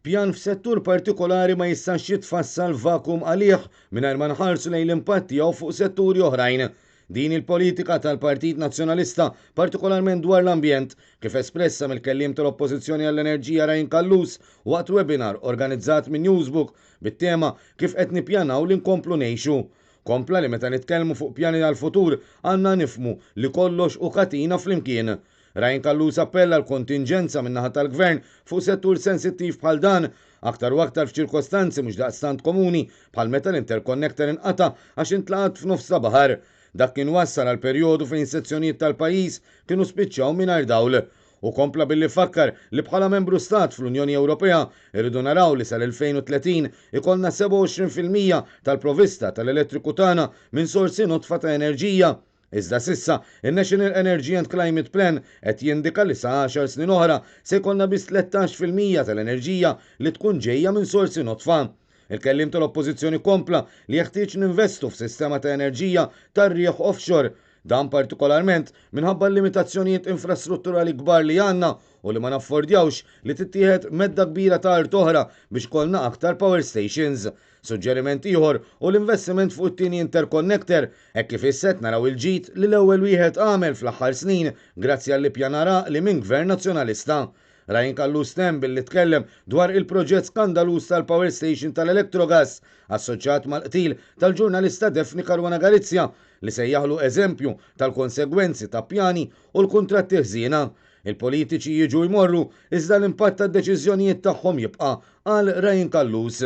Pjan f'settur partikolari ma jistax jitfassal f'vakum għalih mingħajr ma nħarsu lejn l-impatt tiegħu fuq setturi oħrajn. Din hi l-politika tal-Partit Nazzjonalista, partikolarment dwar l-ambjent, kif espressa mill-Kelliem tal-Oppożizzjoni għall-Enerġija Ryan Callus waqt webinar organizzat minn Newsbook bit-tema Kif qed nippjanaw li nkomplu ngħixu. Kompla li meta nitkellmu fuq pjani għall-futur għandna nifhmu li kollox hu katina flimkien. Ryan Callus appella għal kontinġenza min-naħa tal-Gvern fuq settur sensittiv bħal dan, aktar u aktar f'ċirkostanzi mhux daqstant komuni bħal meta l-interconnector inqata' għax intlaqat f'nofs ta' baħar. Dak kien wassal għal perjodu fejn sezzjonijiet tal-pajjiż kienu spiċċaw mingħajr dawl. Hu kompla billi fakkar li bħala membru stat fl-Unjoni Ewropea irridu naraw li sal-2030 ikollna 27% tal-provista tal-elettriku tagħna minn sorsi nodfa ta' enerġija. Iżda s'issa, in-National Energy and Climate Plan qed jindika li sa għaxar snin oħra se jkollna biss 13% tal-enerġija li tkun ġejja minn sorsi nodfa. Il-Kelliem tal-Oppożizzjoni kompla li jeħtieġ ninvestu f'sistema ta' enerġija tar-riħ offshore. Dan partikolarment minħabba l-limitazzjonijiet infrastrutturali kbar li għandna u li ma naffordjawx li tittieħed medda kbira ta' art oħra biex ikollna aktar power stations. Suġġeriment ieħor hu l-investiment fuq it-tieni interconnector, hekk kif issa qed naraw il-ġid li l-ewwel wieħed għamel fl-aħħar snin grazzi għall-ippjanar għaqli minn Gvern Nazzjonalista. Ryan Callus temm billi tkellem dwar il-proġett skandaluż tal-power station tal-Electrogas assoċjat mal-qtil tal-ġurnalista Daphne Caruana Galizia li sejjaħlu eżempju tal-konsegwenzi ta' pjani u l-kuntratti ħżiena. Il-politiċi jiġu jmorru iżda l-impatt tad-deċiżjonijiet tagħhom jibqa', qal Ryan Callus.